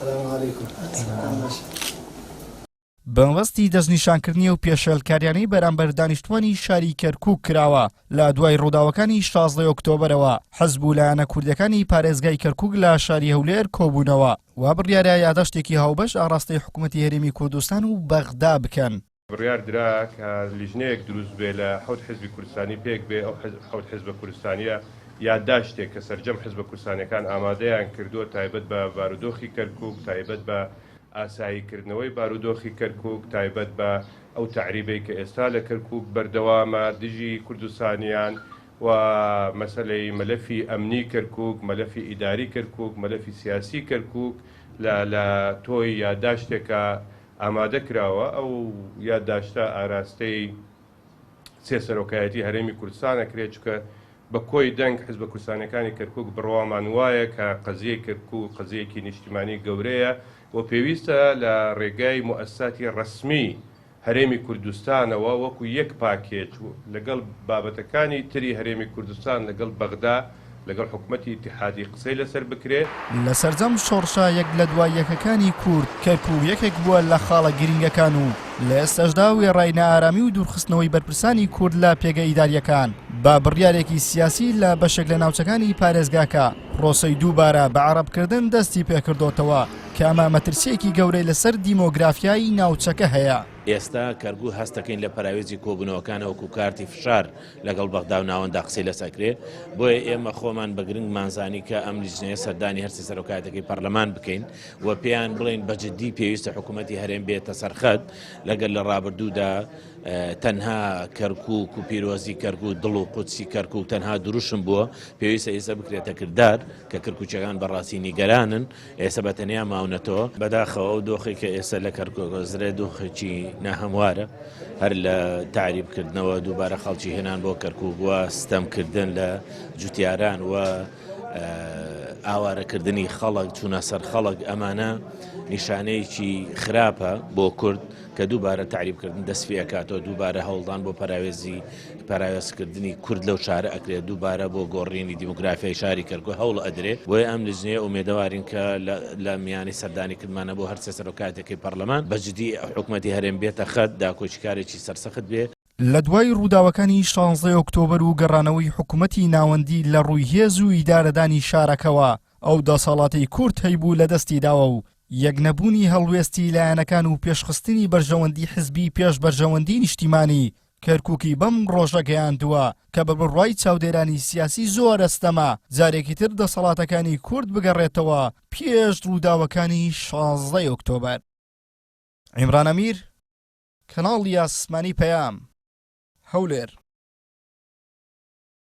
سلام علیکم. بەمەبەستی دەستنیشانکردنی ئەو پێشێلکاریانەی بەرامبەر دانیشتوانی شاری کەرکوک کراوە لە دوای ڕووداوەکانی 16 ئۆکتۆبەرەوە حزب و لایەنە کوردیەکانی پارێزگای کەرکوک لە شاری هەولێر کۆبوونەوە و بڕیارە یاداشتێکی هاوبەش ئاڕاستەی حکومەتی هەرێمی کوردستان و بەغدا بکەن. بڕیار درا کە لیژنەیەک دروست بێ لە حەوت حزبی کوردستانی پێک بێ، ئەو حەوت حزبە کوردستانییە یادداشتێک کە سەرجەم حزبە کوردستانییەکان ئامادەیان کردووە تایبەت بە بارودۆخی کەرکووک، تایبەت بە ئاسایی کردنەوەی بارودۆخی کەرکووک، تایبەت بە ئەو تەعریبەی کە ئێستا لە کەرکووک بەردەوامە دژی کوردستانیان و مەسەلەی مەلەفی ئەمنی کەرکووک، مەلەفی ئیداری کەرکووک، مەلەفی سیاسی کەرکووک لە لە تۆی یادداشتێکا ئامادە کراوە، ئەو یادداشتە ئاراستەی سێ سەرۆکایەتی هەرێمی کوردستان ئەکرێت، چونکە بە کۆی دەنگ حزبە کوردستانیەکانی کەرکوک بڕوامان وایە کە قەزیەی کەرکوک قەزیەیەکی نیشتیمانی گەورەیە و پێویستە لە ڕێگای موئەسساتی ڕەسمی هەرێمی کوردستانەوە وەکو یەک پاکێج لەگەڵ بابەتەکانی تری هەرێمی کوردستان لەگەڵ بەغدا لەگەڵ حکومەتی ئیتیحادی قسەی لەسەر بکرێ. لە سەرجەم شۆڕشە یەک لە دوای یەکەکانی کورد، کەرکوک یەکێک بووە لە خاڵە گرینگەکان و لە ئێستاشدا وێڕای نائارامی و دوورخستنەوەی بەرپرسانی کورد لە پێگە ئیدارییەکان بە بڕیارێکی سیاسی لە بەشێک لە ناوچەکانی پارێزگاکە پرۆسەی دووبارە بە عەڕەبکردن دەستی پێکردۆتەوە کە ئەمە مەترسییەکی گەورەی لەسەر دیمۆگرافیای ناوچەکە هەیە. ئێستا کەرکوک هەست دەکەین لە پەراوێزی کۆبوونەوەکانە وەکو کارتی فشار لەگەڵ بەغدا و ناوەندا قسەی لەسەر کرێ، بۆیە ئێمە خۆمان بە گرنگمان زانی کە ئەم لیژنەیە سەردانی هەرسێ سەرۆکایەتەکەی پەرلەمان بکەین و پێیان بڵێین بە جدی پێویستە حکوومەتی هەرێم بێتە سەرخەت لەگەر لە ڕابردوودا تەنها کەرکوک و پیرۆزی کەرکوک دڵ و قودسی کەرکوک تەنها دروشم بووە پێویستە ئێستا بکرێتە کردار کە کەرکوکیەکان بەڕاستی نیگەرانن ئێستا بە تەنیا ماونەتەوە. بەداخەوە ئەو دۆخەی کە ئێستا لە کەرکوک ئەزرێ دۆخێکی ناهەموارە، هەر لە تەعریب کردنەوە دووبارە خەڵکی هێنان بۆ کەرکوک و ستەم کردن لە جوتیاران و ئاوارەکردنی خەڵک چوونە سەر خەڵک ئەمانە نیشانەیەکی خراپە بۆ کورد کە دووبارە تەعریب کردن دەست پێ ئەکاتەوە دووبارە هەوڵدان بۆ پەراوێزی پەراوێزکردنی کورد لەو شارە ئەکرێت دووبارە بۆ گۆڕینی دیموگرافیای شاری کەرکوک هەوڵ ئەدرێ بۆیە ئەم لیژنەیە ئومێدەوارین کە لە میانی سەردانی کردمانە بۆ هەرسێ سەرۆکایەتەکەی پەرلەمان بە جدی حکومەتی هەرێم بێتە خەت داکۆکیکارێکی سەرسەخت بێ. لە دوای ڕووداوەکانی شانزدەی ئۆکتۆبەر و گەڕانەوەی حکومەتی ناوەندی لە ڕووی هێز و ئیدارەدانی شارەکەوە ئەو دەسەڵاتەی کورد هەیبوو لە دەستی داوە و یەک نەبوونی هەڵوێستی لایەنەکان و پێشخستنی بەرژەوەندی حزبی پێش بەرژەوەندی نیشتیمانی کەرکوکی بەم ڕۆژە گەیاندووە کە بە بڕوای چاودێرانی سیاسی زۆر ئەستەمە جارێکی تر دەسەڵاتەکانی کورد بگەڕێتەوە پێش ڕووداوەکانی 16 ئۆکتۆبەر. عیمران ئەمیر، کەناڵی ئاسمانی پەیام، هەولێر.